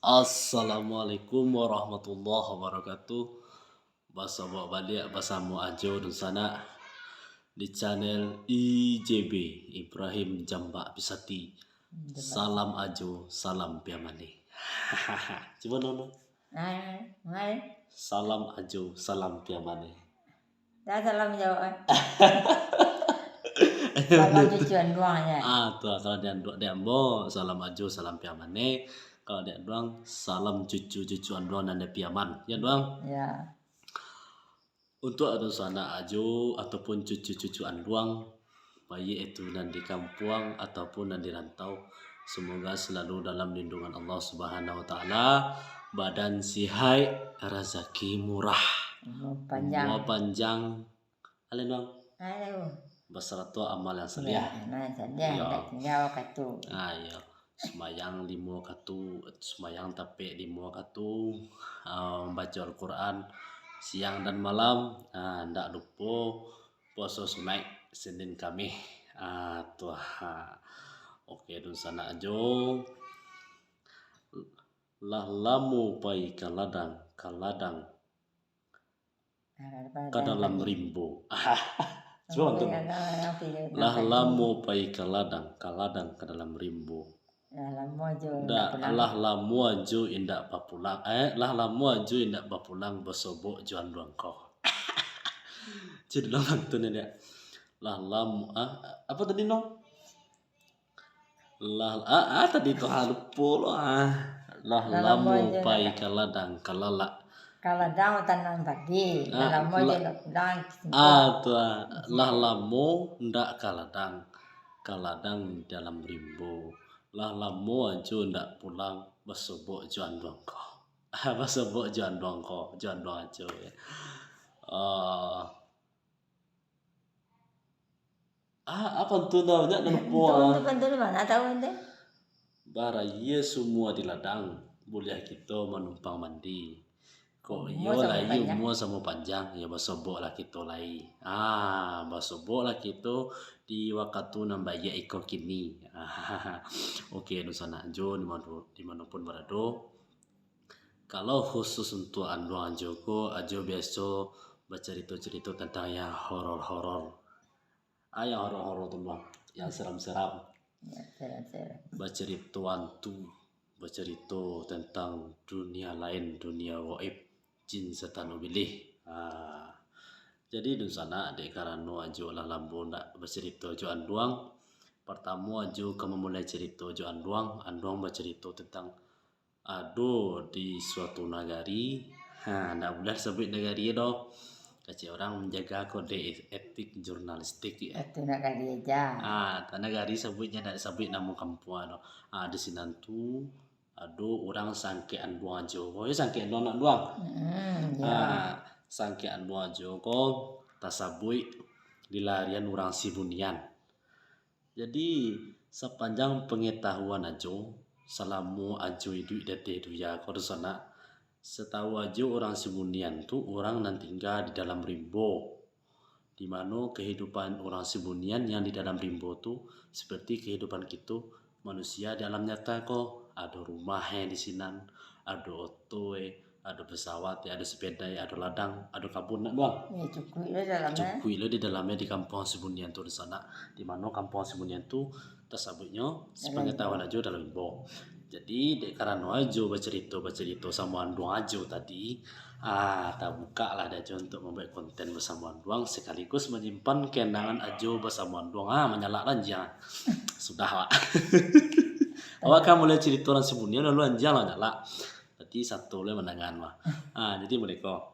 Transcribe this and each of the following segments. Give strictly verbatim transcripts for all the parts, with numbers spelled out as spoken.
Assalamualaikum warahmatullahi wabarakatuh. Basobok baliak basamo Ajo dunsanak di channel I J B, Ibrahim Jambak Pisati. Salam Ajo, salam Piamane. Cubo, Nono. Hai, hai. Salam Ajo, salam Piamane. Dah salam jawab, eh. Salam cucu anduang, ya. Ah, tu, kalau di anduang, di ambo, salam Ajo, salam Piamane. Kalau di anduang, salam cucu-cucu anduang nan di Piaman. Ya, Duang? Ya. Untuk dunsanak Ajo ataupun cucu-cucu anduang, baiak itu nan di kampuang ataupun nan di rantau, semoga selalu dalam lindungan Allah Subhanahu Wa Taala, badan sihat, razaki murah, umua panjang. Umua panjang. Alin, Bang? Ayo. Basarato amal yang saliah. Ya, amal yang saliah, ya. Indak tingga wakatu. Ah, iya. Sumayang limo wakatu, sumayang tapek limo wakatu, ah, mambaco Al-Quran siang dan malam, ah, ndak lupo puaso sunaik Senin Kamih. Ah, tu, ha. Oke, dunsanak Ajo. Lah lamo pai ka ladang, ka ladang ka dalam rimbo. Cubo tu. Lah lamo pai ka ladang, ka ladang ka dalam rimbo. Lah lamo Ajo indak pulang. Lah lamo Ajo indak bapulang. Eh, lah lamo Ajo indak bapulang basobok jo anduang ko. Jadi lah pantun ni, Dek. Lah lamo, ah, apo tadi, No? Lah, ah, ah, tadi tu, ah, lupo lo, ah. Lah lamo pai ka ladang, ka lalak. Ka ladang tanam padi, lah lamo Ajo ndak pulang. Ah, tu, ah. Lah lamo ndak ka ladang, ka ladang dalam rimbo. Lah lamo Ajo ndak pulang, basobok jo anduang ko. Ah, basobok jo anduang ko, jo anduang Ajo, ya. Ah, Ah, apo tu namonyo, nak lupo, ah. Pantun tu, pantun di ma tau tu? Barayie sumua di ladang, buliah kito manumpang mandi. Kok iyo lai umua samo panjang, yo basoboklah kito lai. Ah, basoboklah kito di wakatu nan baiak iko kini. Oke, dunsanak Ajo di mano, di mano pun barado. Kalau khusus untuak anduang Ajo ko, Ajo biaso bacarito-carito tantang yang horor-horor. Ah, yang horor-horor tu, Bang. Yang seram-seram. Ya, seram-seram. Bacarito antu, bacarito tantang dunia lain, dunia gaib, jin, setan, ubilih. Ah. Jadi, dunsanak, dek karano Ajo lah lamo ndak bacarito jo anduang, partamo Ajo ka mamulai carito jo anduang, anduang bacarito tantang ado di suatu nagari, ha, ndak buliah sabuik nagari doh. Kecek urang manjaga kode etik jurnalistik, ya. Itu nagari aja. Ah, tu nagari sabuiknyo, ndak sabuik namo kampuang doh. Ah, di sinan tu ado urang sangkek anduang Ajo. Oh, yo sangkek anduang nak duang. Hmm, ya. Ah, sangkek anduang Ajo ko tasabuik dilarian urang Sibunian. Jadi, sapanjang pangatahuan Ajo, salamo Ajo iduik di ateh dunia ko, dunsanak, satau Ajo urang Sibunian tu urang nan tingga di dalam rimbo, di mano kahidupan urang Sibunian yang di dalam rimbo tu seperti kahidupan kito manusia di alam nyata ko, ado rumah e di sinan, ado oto e, ado pesawat e, ado sepeda e, ado ladang, ado kabun nak duang. Ya, cukuik lah dalam e. Cukuik lah di dalam e di kampuang Sibunian tu, dunsanak. Di mano kampuang Sibunian tu tasabuiknyo, sepengetahuan Ajo, dalam rimbo. Jadi, dek karano Ajo bacarito-bacarito samo anduang Ajo tadi, ah, tabukak lah dek Ajo untuak mambuek konten basamo anduang, sakaligus manyimpan kenangan Ajo basamo anduang. Ah, manyalak lah anjiang. Sudah, Wak. Awak kan mulai carito urang Sibunian, lalu anjiang lah manyalak. Berarti sato lah mandangan, Wak. Ah, jadi mulai ko.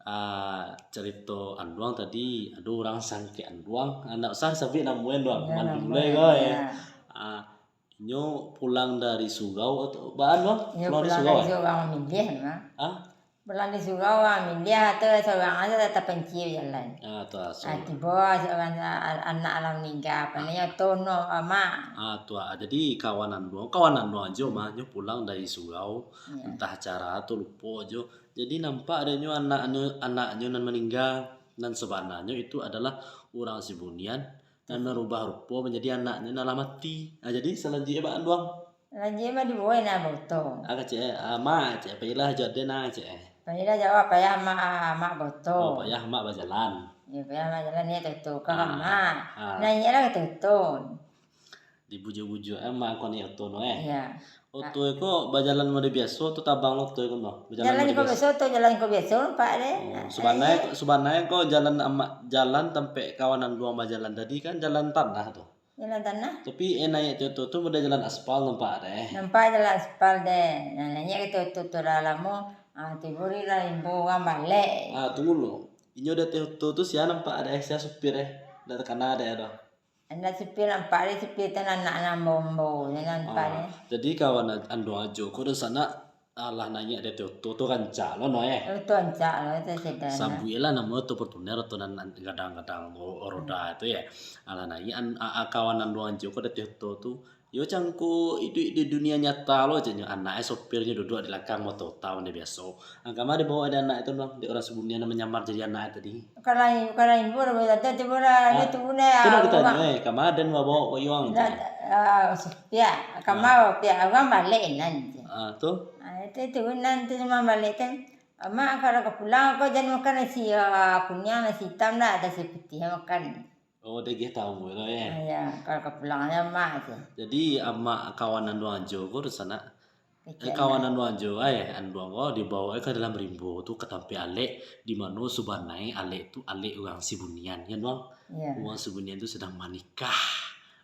Ah, carito anduang tadi, ado urang sangkek anduang. Ah, ndak usah sabuik namo e, anduang. Ya, mandu namo e, ko, ya. Ah, inyo pulang dari surau atau baa, anduang? Inyo pulang dari surau, eh? Pulang dari surau, mamiliah, mah. Ah? Pulang dari surau, mamiliah, atau surang aja tapanci bajalan. Ah, tu, ah, so. Ah, tibo surang a-, anak lah maningga, apo namonyo, Tono, Ama. Ah, tu, ah. Jadi, kawan anduang, kawan anduang Ajo mah, nyo pulang dari surau, ya, antah cara tu lupo Ajo. Jadi, nampak dek nyo anaknyo, anaknyo nan maningga, nan sabananyo itu adalah urang Sibunian, nan marubah rupo manjadi anaknyo nan lah mati. Ah, jadi, salanjuiknyo baa, anduang? Lanjik mah dibawa nak baoto. Ah, kecek, ah, mak, cek, pailah jo den ah, cek. Pailah jawab, payah mak, mak baoto. Oh, payah mak bajalan. Ya, payah mak jalan ni tutu ka ah, mak. Ah. Naiaklah ka tutu. Dibujuk-bujuk eh mak ko ni oto no eh. Ya. Oto ko bajalan model biaso atau tabang lo oto ko no? Jalan ko biaso atau jalan ko biaso pak deh. Oh, subanai ko subanai ko jalan amak jalan tampek kawan anduang bajalan tadi kan jalan tanah tu. Jalan tanah. Tapi eh naiak tu tu tu model jalan aspal nampak deh. Nampak jalan aspal deh. Nah, naiak tu tu tu lah lamo. Ah, tibo ri lah imbo urang balek. Ah, tunggu lo. Inyo di ateh oto tu sia nampak deh, sia supir eh. Dak takana deh doh. Anda supir nampak deh, supir tu anak nambo-mbo je nampak deh. Jadi kawan anduang ajo ko dunsanak. Alah naiak di ateh oto tu rancak lo no eh. Oto rancak lo tu sedan. Sabuiklah namo oto Fortuner oto nan gadang-gadang roda tu ya. Alah naiak an, a, a, kawan anduang ajo ko di ateh oto tu. Yo cangko iduik di dunia nyata lo caknyo anak e sopirnyo duduak di lakang moto tau nyo biaso. Angka ma dibawa dek anak e tu bang, dek urang sibunian nan manyamar jadi anak e tadi. Bukan lain, bukan lain pun, bukan tu pun lah, dia tu pun lah. Tu nak ditanyo eh, kama den bawa kok yuang tu. Ah, piak, kama piak, urang balek nan tu. Ah, tu. Ah, itu tu nan tu cuma balek tu. Amak kalau ka pulang kau jangan makan nasi ah, kuniang, nasi hitam dah, nasi putih makan. Oh, dagih tahu lo eh. Ya, kalau ka pulang ni amak tu. Jadi amak kawan anduang jo ko di sana. Kawan anduang jo ai, anduang ko dibawa ka dalam rimbo tu ka tampek alek di mano subanai alek tu alek urang sibunian kan bang. Ya. Urang sibunian tu sedang manikah.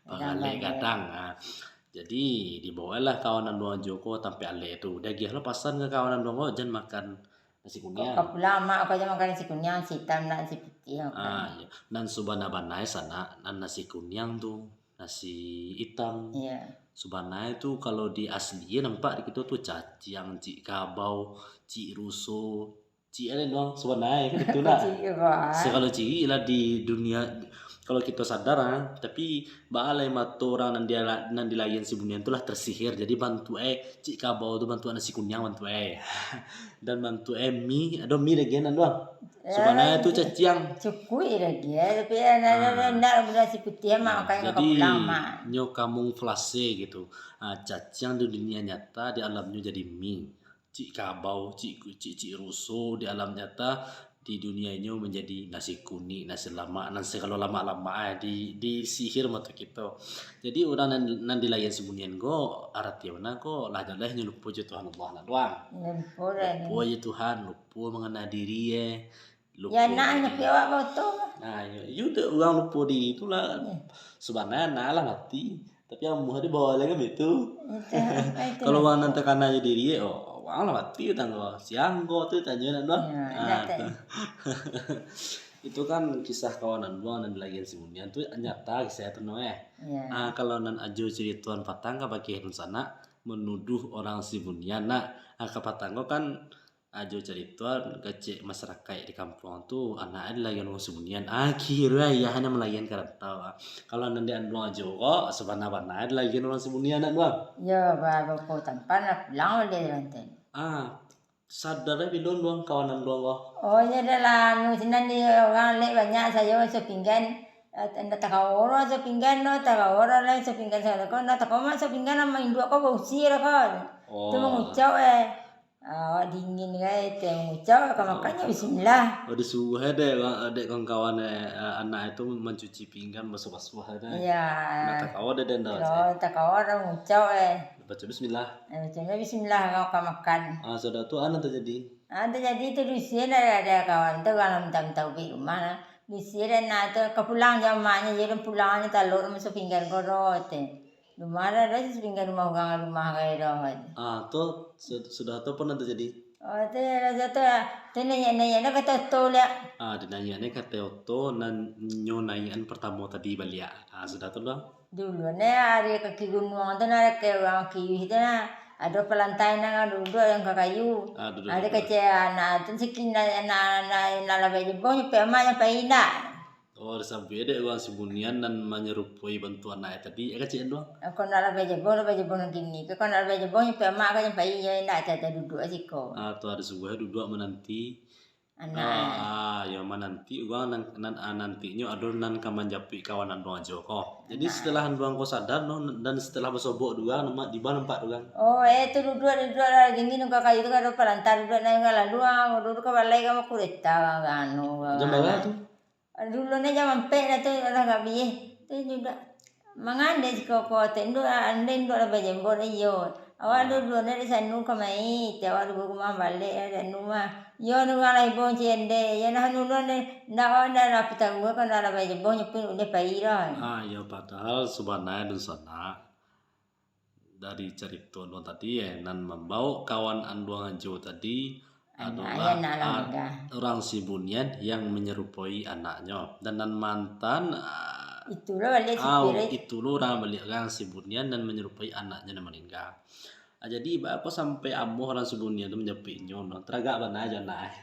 Bang alek gadang. Ha. Jadi dibawalah kawan anduang jo ko tampek alek tu. Dagih lo pasan ka kawan anduang ko jan makan Nasi kuniang. Ka pulang amak ko aja makan nasi kuniang, nasi hitam nak nasi putih makan. Ah, iya. Nan subana-bana sanak, nan nasi kuniang tu, nasi hitam. Iya. Subana tu kalau di asli nampak di kito tu caciang, cik kabau, cik ruso, cik ada doang subana kan itu nak. Cik kabau. Segalo cik lah di dunia kalau kito sadar ah, tapi Baa lai mato urang nan di nan di lagian sibunian tu lah tersihir, jadi bantuak e cik kabau tu bantuak nasi kuniang bantuak e. Dan bantuak e mi, ado mi dagian nan tu. Subana tu caciang. Cukuik dagian, tapi nak nak nak nasi putih mak makan ka pulang mak. Nyo kamung flase gitu. Ha, caciang di dunia nyata di alamnyo jadi mi. Cik kabau, cik cik cik ruso di alam nyata, di dunia inyo manjadi nasi kunik, nasi lamak, nan sagalo lamak-lamak eh, di di sihir mato kito. Jadi urang nan nan di lagian sibunian ko arati bana ko lah jaleh nyo lupo jo Tuhan Allah lah doang. Lupo lah. Lupo jo Tuhan, lupo mangana diri eh. Lupo. Ya nak nyepi awak baoto. Nah, yo, yo urang lupo diri tu lah. Sabananyo nak lah mati. Tapi amuah tu bawa lai kan betu. Kalau wang nan takana jo diri, oh, wang lah mati tanggo siang ko tu tanyo nak doh. Itu kan kisah kawanan wang nan lagian sibunian tu nyata kisah tu no eh. Ah, kalau nan ajo caritoan patang ka bagi dunsanak menuduh orang sibunian nak. Ah, ka patang ko kan Ajo carito kecek masarakaik di kampuang tu, anak e dilagian urang sibunian. Akhirnyo ayah e nan malagian ka rantau. Kalau nan di anduang ajo ko, sabana-bana dilagian urang sibunian anak duang. Yo, ba bako tampan lah pulang oleh rantai. Ah, sadar e bilo duang kawan anduang ko. Oh, iyo dah lah, anu sinan di urang lek banyak sayo sapinggan. Ndak takawa urang sapinggan tu, takawa urang lain sapinggan sadako, ndak takawa mak sapinggan amak induak ko bausia dah ko. Oh. Tu mangucau eh. Awak dingin gai teh mangucau, ka makan nyo bismillah. Oh, disuruah eh dek, dek kawan-kawan eh, anak itu mancuci pinggan basuah-basuah eh dek. Iya. Nak takawa dek den dah. Kalau takawa dah mangucau eh. Baca bismillah. Eh, baca bismillah ka makan. Ah, sudah tu anak terjadi. Ah, terjadi tu dusia dah ada kawan tu kalau minta-minta ubi rumah lah. Dusia dah nak tu ka pulang jam maknyo je pulang ni talur masuk pinggan ko doh teh. Rumah dah, dah sapinggan rumah urang, rumah gai doh. Ah, tu sudah tu pernah terjadi? Oh, tu dah tu, tu naiak-naiak dah kato oto liak. Ah, di naiak ni kato oto, nan nyo naiakan pertamo tadi baliak. Ah, sudah tu dah. Dulu ni ari kaki gunuang tu, nah, kaki urang kiwih tu, nah. Ado palantai nan duduak yang ka kayu. Ah, duduak. Ado kecek anak tu sikin nak nak nak nak labai jebong nyepek amak nyampai indak. Oh, disambuik dek urang sibunian nan manyarupoi bantuak anak e tadi, yo kecek an tu. Kok nak labai jebong, labai jebong nan kini. Kok nak labai jebong, nyampai amak ka nyampai, iyo indak, ati-ati duduak siko. Ah, tu ado subuah duduak mananti. Anak. Ah, ah, yo mananti urang nan, nan, ah, nantinyo ado nan ka manjapuik kawan anduang ajo ko. Jadi, anak. Setelah anduang ko sadar, no, dan setelah basobok dek urang, nama, di ma nampak dek urang? Oh, eh, tu duduak, duduak lah, dingin ka kayu tu, ka ado palanta, duduak nan ka lalu, ah, duduak ka balai, ka bakureta, ka anu, ka Jam bara anu. Tu? Dulu ni jam ampek dah tu, lah agak biyeh. Tu duduak. Mangande siko ko, teh, nduak, ande nduak lah bajembok, iyo. Awak Ah. duduak ni di sanu kamai, teh, awak duduak rumah balek, di sanu mah. Iyo, nurang lah ibo cende, iyo, nah, nurang ni, ndak, awak ndak lah pitangguang, kan ndak lah bajembok, nyepin udah pai dah. Ah, iyo, padahal sabananyo dunsanak, dari carito anduang tadi, eh, nan mambaok kawan anduang ajo tadi Anak, adolah anak lah an-, urang si Bunian yang manyarupai anaknyo. Dan nan mantan, ah, itulah baliak ah, sipir, eh. Itulah urang baliak urang si Bunian nan manyarupai anaknyo nan maningga. Ah, jadi, baa kok sampai amuah urang si Bunian tu manjapuik inyo, no? Taragak bana jo anak, eh.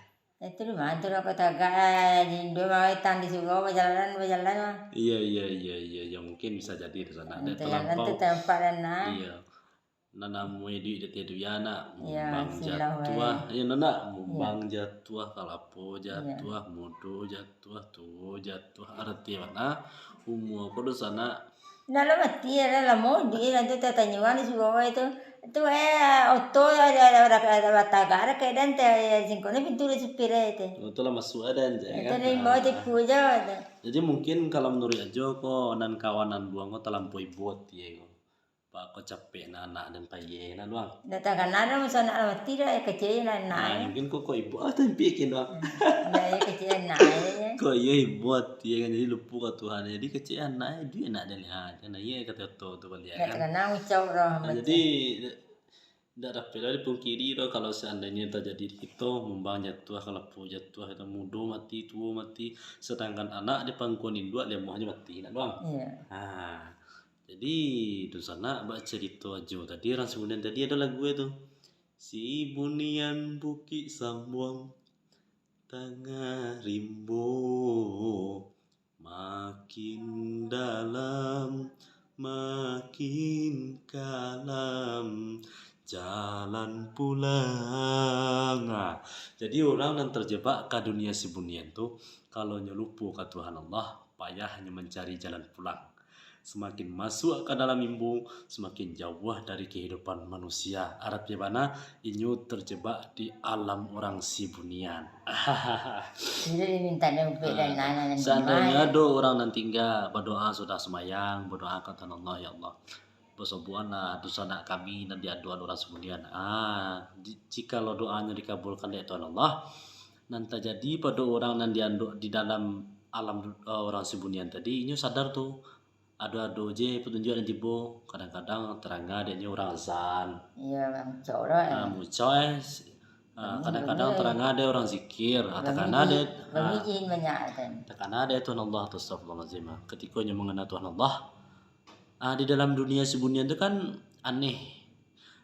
Itu di mana tu, kok tagak, eh, di, di, di surau, bajalan, bajalan, mah. Iya, iya, iya, iya, iya, mungkin bisa jadi di sana. Ada terlampau. Jalan tu tampak dah, nah. Iya. Nan namuai duit di ateh dunia, nak. Iya, mumbang silau, jatuah. Eh. Iya, nak, nak. Iya. Mumbang jatuah, kalapo jatuah, iya. Mudo jatuah, tuo jatuah. Arti bana, umua ko dosa, nak. Ndak lah mati, lah lamo duit, nanti tatanyo urang di surau tu. Tu, eh, oto, ada, ada, ada, ada batagak, ada keadaan, teh, singkon ni pintu di supir, eh, teh. Oto lah masuk ada, kan? Itu lah imbau tipu je, tu. Jadi, mungkin kalau menurut ajo ko, nan kawan anduang ko talampau ibo ati, eh, ko. Pak, ko capek nah anak den payah nah, Duang. Ndak takana dah, masa anak lah mati dah, eh, kecek lah anak, eh. Nah, mungkin ko, ko ibo, ah, tampik kin, Duang. Hmm. Ndak, eh, kecek anak, eh. Ko iyo ibo ati, eh, kan, jadi lupo ka Tuhan, jadi kecek anak, eh, duit anak den lihat, kan, iyo kato oto tu baliak, kan. Ndak takana ucap roh mati. Nah, jadi, ndak dapek lah dipungkiri doh, kalau seandainyo tajadi di kito, mumbang jatuah, kalapo jatuah, itu mudo mati, tuo mati, sadangkan anak di pangkuan induak, limo ajo mati, nak, Duang. Iya. Ha. Jadi, dunsanak, bak carito ajo tadi, urang si Bunian tadi ado lagu e tu. Si Bunian Bukik Sambuang, tangah rimbo, makin dalam, makin kalam, jalan pulang. Ah, jadi, urang nan terjebak ka dunia si Bunian tu, kalau nyo lupo ka Tuhan Allah, payah nyo mancari jalan pulang. Samakin masuak ka dalam rimbo, samakin jauah dari kahidupan manusia. Arapnyo bana, inyo terjebak di alam urang si Bunian. Jadi, diminta dompet dan Ah, anak-anak seandainyo ado urang nan tingga badoa sudah sumbayang, badoa ka Tuhan Allah, "Ya Allah, basobuanlah dunsanak kami nan diandok urang si Bunian." Ah, di-, jikalau doanyo dikabulkan dek Tuhan Allah, nan tajadi pado urang nan diandok di dalam alam, eh, urang si Bunian tadi, inyo sadar tu, ado-ado je patunjuak nan tibo, kadang-kadang taranga dek nyo urang azan. Iya, urang mucok lah, Ah, eh. Mucok, eh. Ah, kadang-kadang taranga dek urang zikir. Ah, takana dek, ah, banyak, kan. Takana dek Tuhan Allah tu, astagfirullahalazim. Ah, ketika nyo mangana Tuhan Allah, ah, di dalam dunia si Bunian tu kan aneh.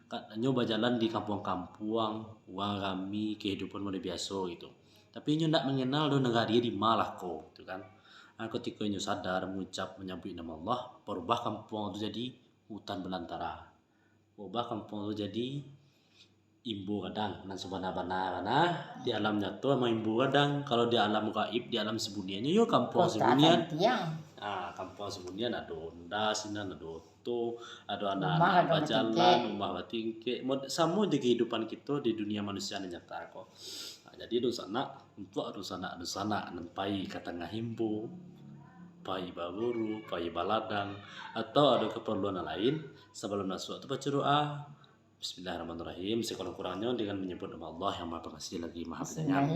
Ka-, nyo bajalan di kampuang-kampuang, urang rami, kahidupan model biaso gitu. Tapi inyo ndak manganal doh nagari di ma lah ko, gitu kan. Ah, ketika inyo sadar, mangucap, manyabuik namo Allah, barubah kampuang tu jadi hutan balantara. Barubah kampuang tu jadi imbo gadang, nan sabana-bana, bana di alam nyato emang imbo gadang. Kalau di alam gaib, di alam si Buniannyo, yo kampuang si Bunian. Kota Santiang. Ah, kampuang si Bunian ado onda sinan, ado tu, ado anak-anak bajalan, rumah batingkek. Rumah batingkek. Mod-, samo jo kahidupan kito di dunia manusia nan nyata ko. Nah, jadi dunsanak, untuak dunsanak-dunsanak nan pai ka tangah imbo, pai baburu, pai baladang, atau ado kaparluan nan lain, sabalum masuak tu baco doa. Bismillahirrahmanirrahim. Sekurang-kurangnyo dengan menyebut nama Allah yang Maha Pengasih lagi Maha Penyayang.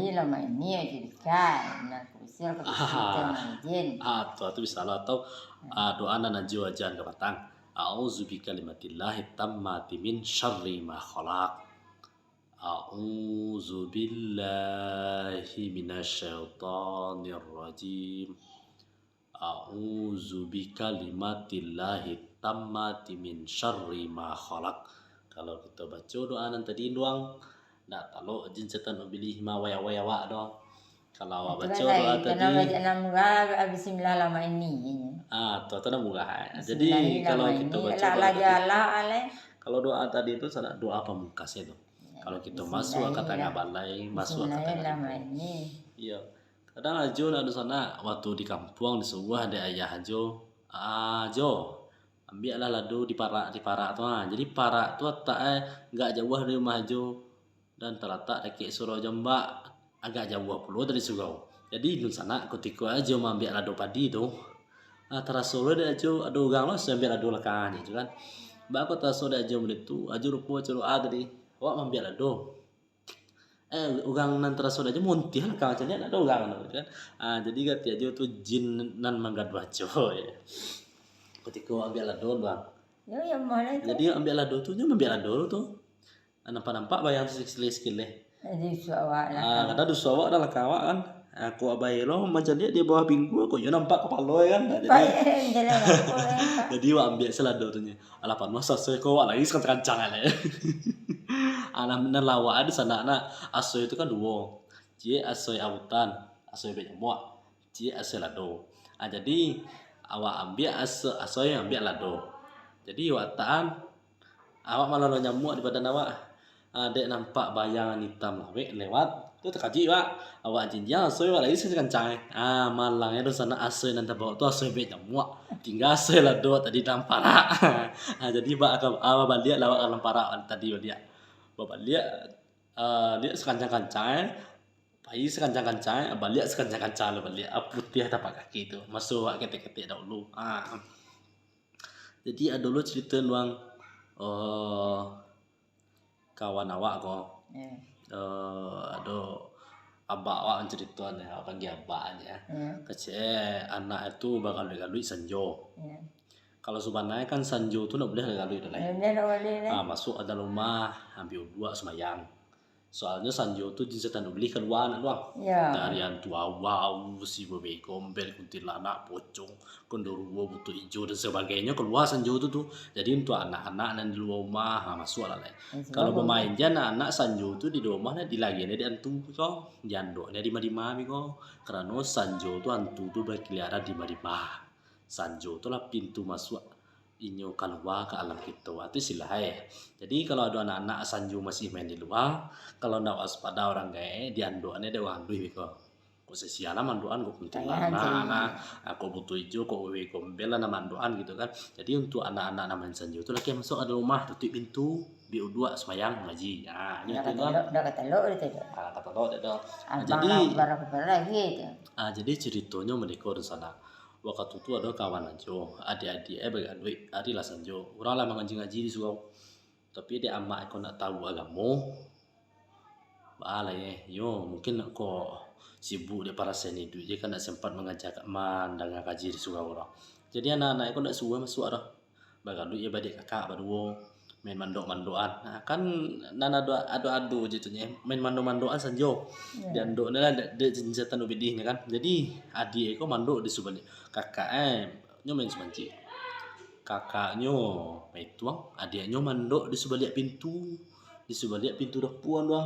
Bismillahirrahmanirrahim. Ah, tu, tu bisa lah. Atau, ah, doa nan ajo aja kapatang. A'udzu bikalimatillahi tammati min syarri ma khalaq. A'udzu billahi minasyaitonir rajim. A'udzu bikalimatillahi tammati min syarri ma khalaq. Kalau kito baco doa nan tadi, Duang, ndak talok jin setan ubilih mawai-awai awak doh. Kalau awak baco doa tadi, baco enam murah, bismillah lama ini. Ah, tu, tu enam murah, eh. Jadi, kalau kito baco doa tadi, kalau doa tadi tu salah doa pamungkas itu. Ya. Kalau kito masuak ka tangah balai, masuak ka tangah lubang. Iyo. Kadang Ajo nak dunsanak, waktu di kampuang disuruah dek ayah Ajo, "Ah, Jo, ambiaklah lado di parak, di parak tu ha." Jadi parak tu latak e agak jauah dari rumah Ajo, dan talatak dakek surau jo ombak, agak jauah pulo dari surau. Jadi dunsanak, kutiko Ajo maambiak lado padi tu, ah, taraso lo dek Ajo ado urang lo asuah ambiak lado lakang tu kan. Baa kok taraso dek Ajo baitu, Ajo lupo basuo doa tadi, awak maambiak lado. Eh, urang nan taraso dek Ajo montiah lah, kawan caliak ndak ado urang tu kan. Ah, jadi kata Ajo tu jin nan manggaduah Ajo, yo. Kutiko ambiak lado tu, Bang. Yo, yo, mah lah tu. Jadi ambiak lado tu, nyo ambiak lado tu. Ah, nampak-nampak bayang tu sakileh-sakileh. Jadi dusuak awak lah. Ah, kadang dusuak awak dah lakang awak kan. Ah, kok abai lo mancaliak di bawah pinggua, kok yo nampak kapalo kan. Jadi, jadi awak ambiak se lado tu nyo. Alah panuah asoi ko, awak lari sakancang-kancang lai. Ah, nan, nan lawak ado sanak nak, asoi tu kan duo. Ciek asoi autan, asoi bek nyamuak. Ciek asoi lado. Ah, jadi awak ambiak aso-, asoi ambiak lado. Jadi awak tahan, awak malah lo nyamuak di badan awak. Ah, dek nampak bayangan itam lawek lewat, tu takajuik awak. Awak jinjiang asoi awak lari sakancang-kancang. Ah, malang e dunsanak, asoi nan tabao tu asoi bek nyamuak. Tingga asoi lado tadi dalam parak. Ah, jadi ba-, ka-, ah, babaliak lah awak ka dalam parak tadi baliak. Babaliak, ah, liak sakancang-kancang e. Pai sakancang-kancang e, baliak sakancang-kancang lo baliak. Ah, putiah tapak kaki tu. Masuak awak ketek-ketek dahulu. Ah. Jadi ado lo carito, Bang. Eh, kawan awak ko. Yo. Eh, ado abak awak mancarito ni, awak panggia abak se. Yo. Kecek e, anak e tu bagaluik-galuik sanjo. Yo. Kalau sabana e kan sanjo tu ndak buliah galuik tu lai. Yo, ndak buliah lai. Ah, masuak ka dalam rumah, ambiak uduak, sumbayang. Soalnyo sanjo tu jin setan ublih kalua nak tu, Bang. Yo. Dari antu awau, si babai gombel, kuntilanak, pocong, gondoruo, buto ijo, dan sabagainyo kalua sanjo tu, tu. Jadi, untuak anak-anak nan di lua rumah, ha, masuak lah lai. Kalau bamain se anak-anak sanjo tu di lua rumah, nah, dilarian dek antu ko, diandok dima-dima ko. Karano sanjo tu antu tu bakiliaran dima-dima. Sanjo tu lah pintu masuak inyo kalua ka alam kito. Ah, tu istilah e. Jadi, kalau ado anak-anak sanjo masih main di lua, kalau ndak waspada urang gaek, diandok dek urang aluih ko. Kok sia-sia lah mandokan, kok kuntilanak lah, ah, kok buto ijo, kok wewe gombel lah nan mandokan gitu kan. Jadi, untuak anak-anak nan main sanjo tu, lakian masuak ka dalam rumah, tutuik pintu, ambiak uduak, sumbayang, mangaji. Ah, nyo tu doh. Dah katalok, dah katalok. Ah, katalok dah tu. Ah, jadi, ah, jadi caritonyo mode ko dunsanak. Wakatu tu ado kawan Ajo, adiak-adiak e bagaduik, ari lah sanjo. Urang lah mangaji-ngaji di surau. Tapi dek amak e ko ndak tahu agamo, baa lai e, yo, mungkin ko sibuk dek parasaian iduik, jadi kan ndak sempat mangaja-, mandanga kaji di surau tu. Jadi anak-anak e ko ndak suruah masuak doh. Bagaduik je badiak kakak baduo, main mandok-mandokan. Nah, kan nan ado, ado-ado je tu nyo, main mandok-mandokan sanjo. Yo. Diandok nyo lah dek, dek jin setan ublih nyo kan. Jadi, adiak e ko mandok di subaliak kakak e, nyo main sumancik. Kakaknyo maituang, adiaknyo mandok di subaliak pintu, di subaliak pintu dapua tu.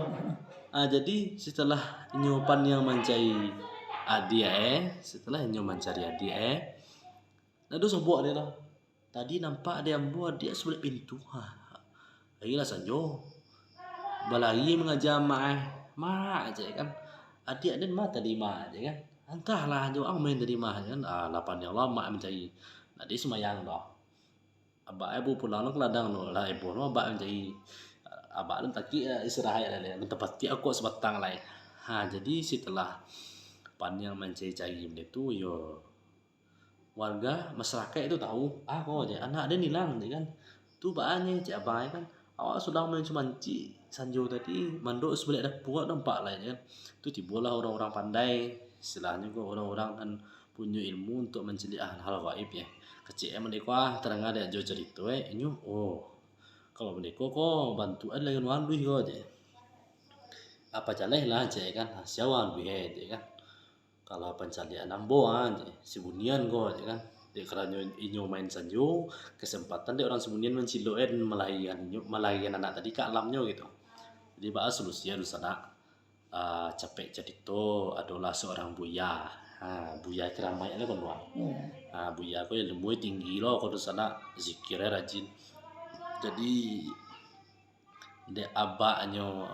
Ah, jadi, setelah inyo paniang mancari adiak e, setelah inyo mancari adiak e, ndak ado sobok dek tu. Tadi nampak dek ambo adiak subaliak pintu. Ha. Larilah sanjo. Balari mangaja amak e. "Mak," cek kan. "Adiak den ma tadi, Mak?" cek kan. "Antahlah, jo ang main tadi mah," cek kan. Ah, lah paniang lo amak mancari. Ndak ado sumbayang doh. Abak e bapulang lo ka ladang tu. Lah heboh lo abak mancari. Abak tu takik, istirahat lah, lah. Mantapatiak kok sabatang lai. Ha, jadi setelah paniang mancari-cari benda tu, yo, warga, masyarakaik tu tahu, ah, ko je, "Anak den ilang," je kan. "Tu baa nyo," cek abang e kan. "Awak sadang main sumancik sanjo tadi, mandok subaliak dapua, nampak lai," je kan. Tu tibolah urang-urang pandai, istilahnyo ko urang-urang nan punyo ilmu untuak mancaliak hal-hal gaib, yo. Kecek e mandeko, ah, tadanga dek Ajo carito e, inyo, "Oh, kalau mandeko ko bantuak e lain aluih ko," je. "Apo jaleh lah," cek e kan, "sia aluih e," je kan. "Kalau pancaliakan ambo, ah, je, si bunian ko," je kan. Dek karano inyo main sanjo, kesempatan dek urang si bunian mancilok e, dan malarian inyo, malarian anak tadi ka alamnyo gitu. Jadi, baa solusi e dunsanak? Ah, capek carito, adolah seorang buya. Ha, buya kiramaik lah ko, Bang. Iyo. Ha, buya ko ilmu e tinggi lo ko dunsanak, zikir e rajin. Jadi, dek abaknyo,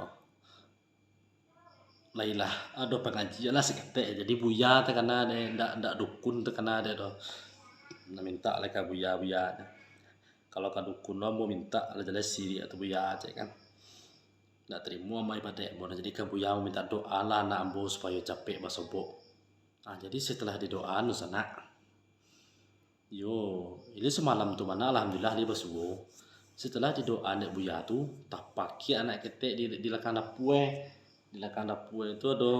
lai lah, ado pangajian lah saketek. Jadi buya takana dek, ndak, ndak dukun takana dek doh. Nah, mintak lah ka buya-buya. Kalau ka dukun lo ambo mintak lah, jaleh sirik tu buya cek kan. Ndak tarimo ambo ibadat ambo, nah, jadi ka buya ambo mintak doa lah anak ambo supayo capek basobok. Ah, jadi setelah didoa, dunsanak, yo, jadi samalam tu mah, alhamdulillah, dia basuo. Setelah didoa dek buya tu, tapakiak anak ketek di, di lakang dapua, eh. Di lakang dapua tu ado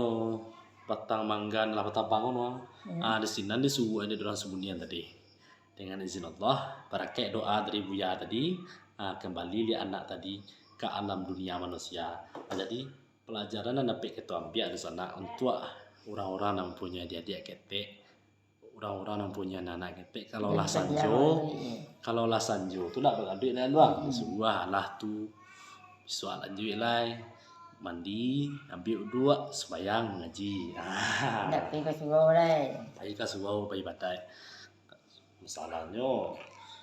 batang mangga lah batabang tu. Hmm. Ah, di sinan disuruah dek urang sambunyian tadi. Dengan izin Allah, barakaik doa dari buya tadi, ah, kambali liak anak tadi ka alam dunia manusia. Ah, jadi, palajaran nan dapek kito ambiak di sinan untuak urang-urang nan mampunyoi adiak-adiak ketek, urang-urang nan mampunyoi anak-anak ketek, kalau lah sanjo, kalau lah sanjo tu ndak bagaduik lai, Bang. Hmm. Suruah lah tu, bisuak lanjuik lai, mandi, ambiak uduak, sumbayang, mangaji. Ah. Ndak pai ka surau lai. Pai ka surau, pai ibadat. Masalahnyo,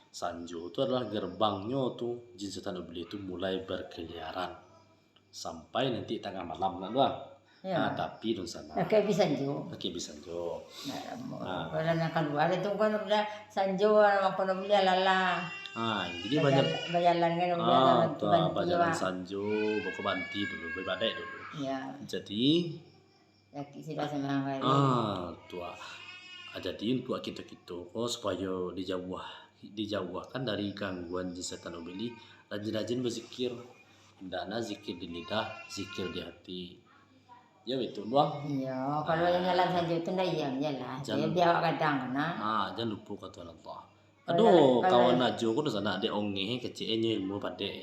sanjo tu adalah garbangnyo tu, jin setan iblis tu mulai berkeliaran sampai nanti tangah malam nak, Bang. Ya. Ah, tapi dunsanak. Pakai bis sanjo. Pakai bis sanjo. Nah, lamo. Ah. Kalau nak kalua tu kan udah sanjo, orang pun udah lalah. Ah, jadi banyak bajalan kan udah. Ah, tu, ah, bajalan sanjo, baku banti dulu, baibadat dulu. Ya. Jadi, sakit sida sambayang kali. Ah, tu ah. Ah, jadi untuak kito-kito ko supayo dijauah, dijauahkan dari gangguan jin setan iblis, rajin-rajin bazikir. Indaklah zikir di lidah, zikir di hati. Ya, betul, Bang. Iyo, kalau ah, jalan sanjo tu ndak, iyo, iyolah. Jan-, jadi awak gadang kan, ah. Ah, jan lupo ka Tuhan Allah. Kalau ado jalan, kalau kawan ajo ko tu sanak, dek ongeh, kecek e nyo ilmu padek.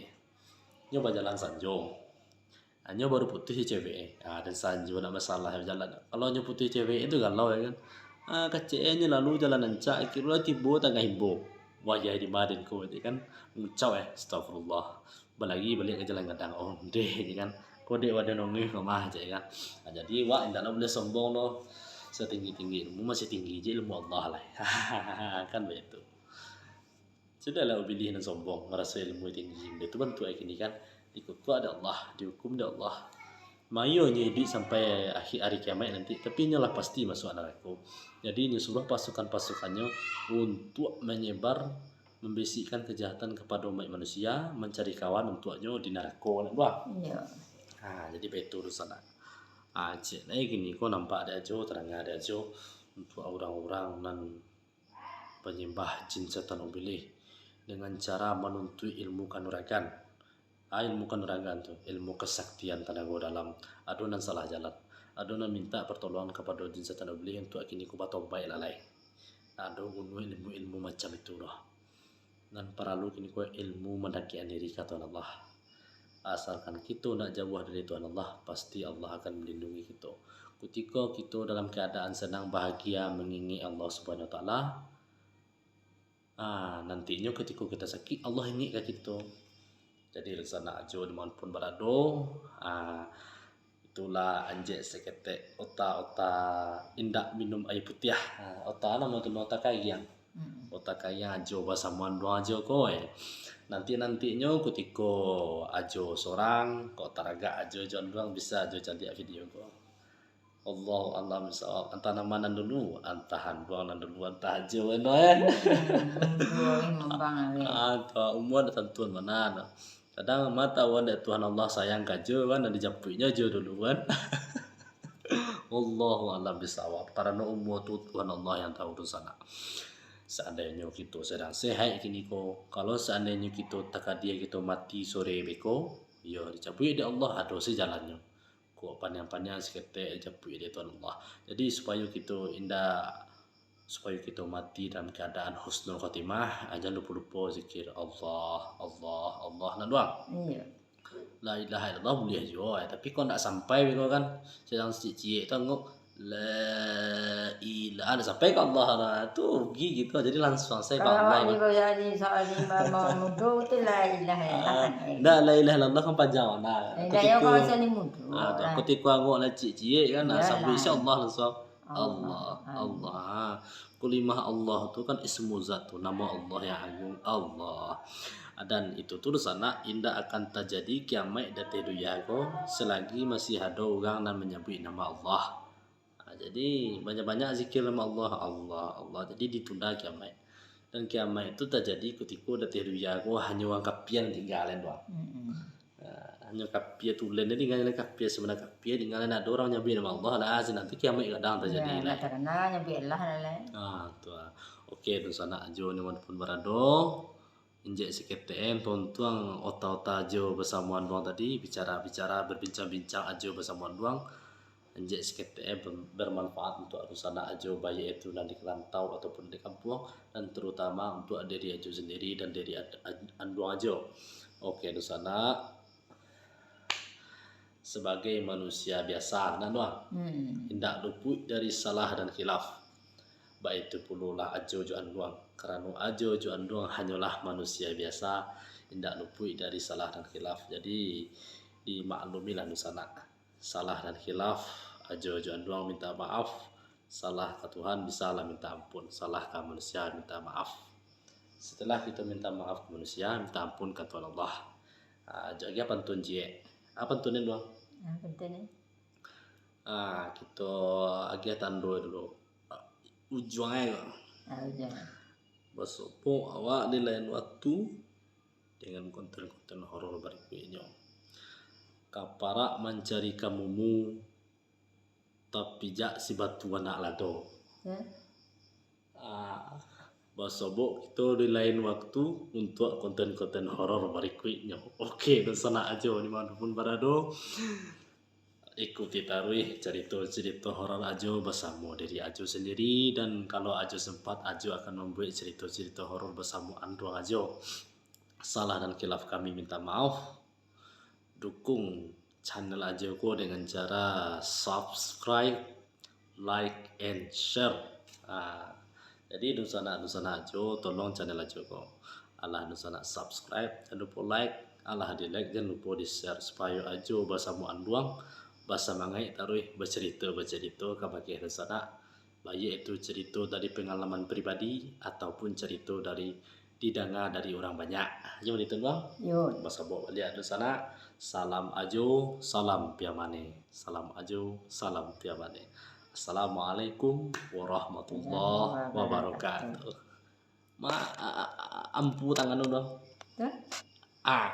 Nyo bajalan sanjo. Ah, nyo baru putuih cewek e. Ah, dan sanjo nak masalah bajalan. Kalau nyo putuih cewek e tu galau, ya kan. Ah, kecek e nyo lalu jalan rancak, kiro lah tibo tangah imbo. Wah, ya di maden ko, ya kan. Ngucau, eh, astagfirullah. Balari baliak ka jalan gadang. Oh, ndeh, ya kan. Ko dek wadah nongih ko mah, ya kan. Ah, jadi, wak, indak lah buliah sombong doh. Satinggi-tinggi ilmu, masih tinggi je ilmu Allah lah. Kan baitu. Sudahlah ubilih nan sombong, maraso ilmu tinggi. Baitu bantuak e kini kan, dikutuak dek Allah, diukum dek Allah. Mayo nyo iduik sampai akhir ari kiamaik nanti, tapi nyo lah pasti masuak narako. Jadi, nyo suruah pasukan-pasukannyo untuak manyebar, mambisikkan kajahatan kapado umaik manusia, mancari kawan untuaknyo di narako, nak buah. Iyo. Ha, jadi baitu dunsanak. Ha, cek lai kini ko nampak dek ajo, taranga dek ajo, untuak urang-urang nan panyambah jin setan ubilih dengan cara manuntuik ilmu kanuragan. Ah, ilmu kanuragan tu, ilmu kasaktian tanago dalam. Ado nan salah jalan. Ado nan mintak partolongan kapado jin setan ubilih untuak kini ko batobaik lah lai. Ado guno ilmu-ilmu macam itu doh. Nan paralu kini ko ilmu mandakekan diri ka Tuhan Allah. Asalkan kito ndak jauah dari Tuhan Allah, pasti Allah akan malindungi kito. Kutiko kito dalam kaadaan sanang bahagia mangingek Allah Subhanahu Wa Taala, ah, nantinyo kutiko kito sakik, Allah ingek ka kito. Jadi, dunsanak ajo dimanapun barado, ah, itulah anjek saketek ota-ota indak minum aia putiah. Ah, ota namo tu, ota kariang. Mm-mm. Ota kariang ajo basamoan duang ajo ko, eh. Nanti-nantinyo kutiko ajo sorang, kok taragak ajo jo duang, bisa ajo caliak video ko. Allahu a'lam bissawab. Antah namo nan dulu, antah anduang nan dulu, antah ajo eno, eh. Hmm, dulu ni ngambang, eh. Ah, tu umua ndak tantuan bana tu. Kadang mah tahu dek Tuhan Allah sayang ka ajo kan, nan dijapuiknyo ajo dulu kan. Allahu a'lam bissawab. Karano umua tu Tuhan Allah yang tahu tu sanak. Seandainyo kito sadang sehat kini ko, kalau seandainyo kito takadia kito mati sore beko, iyo dijapuik dek Allah, ado se jalannyo. Kok paniang-paniang saketek dijapuik dek Tuhan Allah. Jadi, supayo kito indak, supayo kito mati dalam kaadaan husnul khotimah, ah, jan lupo-lupo zikir Allah, Allah, Allah, nak duang. Iyo. La ilaha illallah buliah juo, eh, tapi kok ndak sampai beko kan, sadang ciek-ciek tu angok, la ilaha, ndak sampai ka Allah lah. Tu rugi kito, jadi langsuang sajo ka Allah. Kalau awak ni kau jadi soal lima mau mudo tu la ilaha illallah. Ah, kan, eh. Ndak, la ilaha illallah kan panjang, nah. Eh, kutiko, ndak, yo, kalau soal mudo, ah, tu lah. Kutiko angok lah ciek-ciek kan, nah, iyolah. Sabuik isi Allah langsuang. Allah, Allah, Allah. Allah. Kalimah Allah tu kan ismu zat tu, namo Allah yang agung, Allah. Dan itu tu, dunsanak, indak akan tajadi kiamaik di ateh dunia ko, salagi masih ado urang nan manyabuik namo Allah. Ha, jadi, banyak-banyak zikir namo Allah, Allah, Allah. Jadi, ditunda kiamaik. Dan kiamaik tu tajadi kutiko di ateh dunia ko hanyo urang kapia nan tingga lai, Duang. Mm-mm. Ha, hanyo kapia tulen nan tingga lai, kapia sabana kapia tingga lai, ndak ado urang manyabuik namo Allah, lah, sinan tu kiamaik gadang tajadi. Yo, lai. Ndak takana nyabuik Allah lah, lai. Ha, tu ah. Oke, dunsanak Ajo di ma pun barado. Injek saketek e, tontuang ota-ota Ajo basamo anduang tadi, bicara-bicara, berbincang-bincang Ajo basamo anduang. Injek saketek e ber-, bermanfaat untuak dunsanak Ajo, baiak itu nan di rantau ataupun di kampuang, dan tarutama untuak diri Ajo sandiri dan diri ad-, ad-, anduang Ajo. Oke, dunsanak. Sabagai manusia biasa, nah, Nuang, hmm, indak lupuik dari salah dan khilaf. Baitu pulolah Ajo jo anduang, karano Ajo jo anduang hanyolah manusia biasa, indak lupuik dari salah dan khilaf. Jadi, dimaklumilah dunsanak. Salah dan khilaf, Ajo jo anduang minta maaf. Salah ka Tuhan, bisa lah minta ampun. Salah ka manusia, minta maaf. Setelah kito minta maaf ka manusia, minta ampun ka Tuhan Allah. Ah, jo agiah pantun ciek. Ah, pantun ni, Duang? Ah, pantun ni. Ah, kito agiah tando dulu. Ah, ujuang ai ko. Ah, ujuang. Basobok awak di lain waktu dengan konten-konten horor barikuiknyo. Kaparak mancari kamumu, tapijak si batu anak lado. Hmm. Ah, basobok kito di lain waktu untuak konten-konten horor barikuiknyo. Oke, dunsanak Ajo di ma pun barado. Ikuti taruih carito-carito horor Ajo basamo diri Ajo sandiri, dan kalau Ajo sempat, Ajo akan mambuek carito-carito horor basamo anduang Ajo. Salah dan khilaf kami minta maaf. Dukung channel Ajo ko dengan cara subscribe, like, and share. Ah, jadi dunsanak-dunsanak Ajo, tolong channel Ajo ko. Alah dunsanak subscribe, jan lupo like, alah di-like, jan lupo di-share, supayo Ajo basamo anduang basamangaik taruih bacarito-bacarito kabake dunsanak, baiak itu carito dari pangalaman pribadi ataupun carito dari didanga dari urang banyak. Yo, baitu, Bang? Yo. Basobok baliak dunsanak. Salam Ajo, salam Piamane. Salam Ajo, salam Piamane. Assalamualaikum warahmatullahi wabarakatuh. Ma, a, a, a, ampu tangan dulu. Hah? Ah.